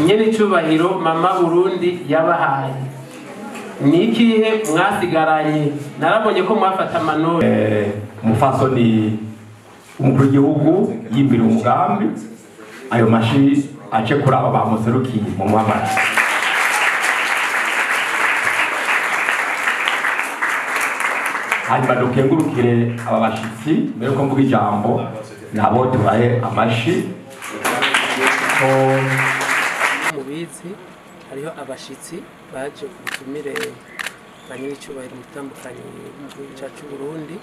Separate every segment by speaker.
Speaker 1: Nyenicubahiro Mama Burundi yabahaye ni ikihe mwasigaranye? Narabonye ko mwafata amanota.
Speaker 2: Umufasoni umukuru w'igihugu yimbira umugambi, ayo mashi ace kuri aba bamuserukiye mu muhamara. Hanyuma dukengurukire aba bashitsi mbere yuko mvuga ijambo, nabo tubahe amashi.
Speaker 1: Mubizi hariho abashitsi baje ku butumire ba nyir'icyubahiro umutambukanyi w'igihugu cyacu cy'u Burundi,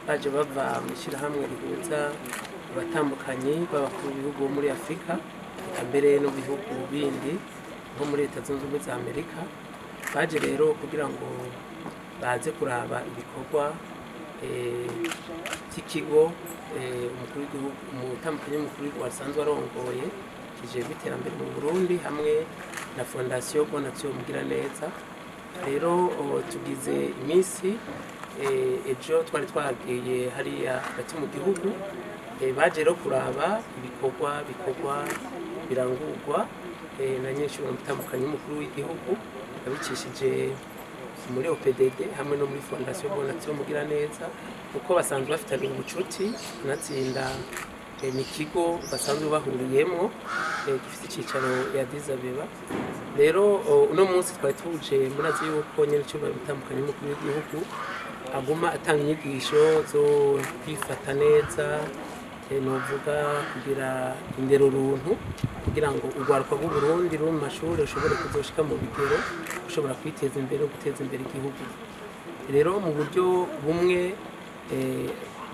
Speaker 1: baje bava mu ishyirahamwe rihuza abatambukanyi b'abakuru b'ibihugu bo muri Afurika, eka mbere no mu bihugu bindi nko muri Leta Zunze Ubumwe za Amerika. Baje rero kugira ngo baze kuraba ibikorwa by'ikigo umukuru w'igihugu, umutambukanyi w'umukuru w'igihugu asanzwe arongoye, kijejwe iterambere mu Burundi, hamwe na Fondation Bonne Action Mugiraneza. Rero tugize iminsi, ejo twari twagiye hariya hagati mu gihugu. Baje rero kuraba ibikorwa bikorwa birangurwa na nyinshi umutambukanyi w'umukuru w'igihugu abicishije muri OPDD hamwe no muri Fondation Bonne Action Mugiraneza, kuko basanzwe bafitanye ubucuti. Natsinda ni ikigo basanzwe bahuriyemo, gifite icyicaro ya Addis Abeba. Rero uno munsi twari tuje, murazi yuko nyine cyubahiro umutambukanyi w'umukuru w'igihugu aguma atanga inyigisho zo kwifata neza, novuga kugira indero runtu, kugira ngo urwaruka rw'u Burundi ruri mu mashuri rushobore kuzoshika mu bigero ushobora kwiteza imbere no guteza imbere igihugu. Rero mu buryo bumwe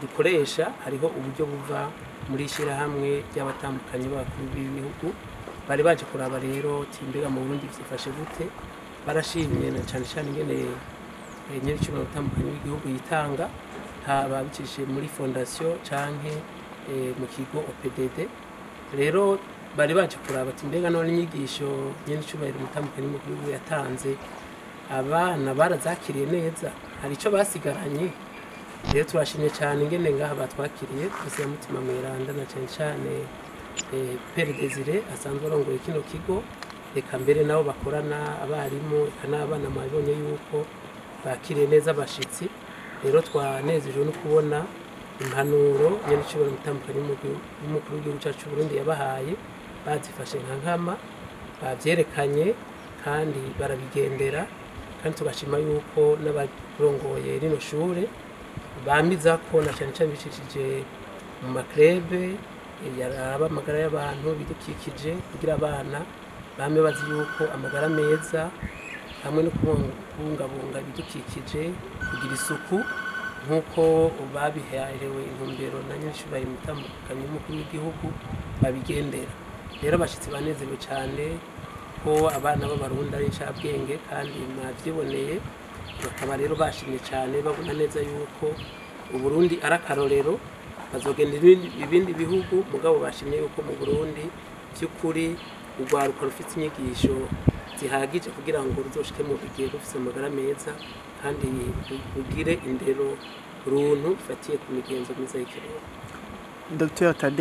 Speaker 1: dukoresha, hariho uburyo buva muri ishyirahamwe ry'abatandukanye b'abakuru b'ibihugu. Bari baje kuraba rero mbega mu Burundi byifashe gute. Barashimye na cyane cyane ingene nyir'icyubahiro utandukanye w'igihugu yitanga, haba bicishije muri fondation canke mu kigo OPDD. Rero bari baje kuraba ati mbega none inyigisho nyir'icyubahiro umutandukanye w'umukuru w'igihugu yatanze, abana barazakiriye neza, hari icyo basigaranye? Rero turashimye cyane ingene ngaha batwakiriye twese ya Mutima Mweranda, na cyane cyane Père Desire asanzwe arongoye kino kigo, reka mbere nabo bakorana, abarimu, eka n'abana. Mwabibonye yuko bakiriye neza abashitsi. Rero twanezejwe no kubona impanuro nyenicubahiro umutandukanye w'umukuru w'igihugu cyacu cy'u Burundi yabahaye bazifashe nka nkama, babyerekanye kandi barabigendera. Kandi tugashima yuko n'abarongoye rino shure bamiza ko na cyane cyane bicishije mu ma clubs yaraba amagara y'abantu, bidukikije, kugira abana bame bazi yuko amagara meza hamwe no kubungabunga ibidukikije, kugira isuku, nk'uko babiherewe intumbero na nyinshi mutandukanye y'umukuru w'igihugu, babigendera. Rero abashyitsi banezerewe cyane ko abana b'Abarundi ari incabwenge, kandi mwabyiboneye. Bakaba rero bashimye cyane, babona neza yuko Uburundi ari akarorero. Bazogenda ibindi bihugu, mugabo bashimye yuko mu Burundi by'ukuri urwaruka rufite inyigisho zihagije kugira ngo ruzoshike mu bigero rufite amagara meza kandi rugire indero runtu ifatiye ku migenzo myiza y'ikirundi.
Speaker 3: Dr Tade.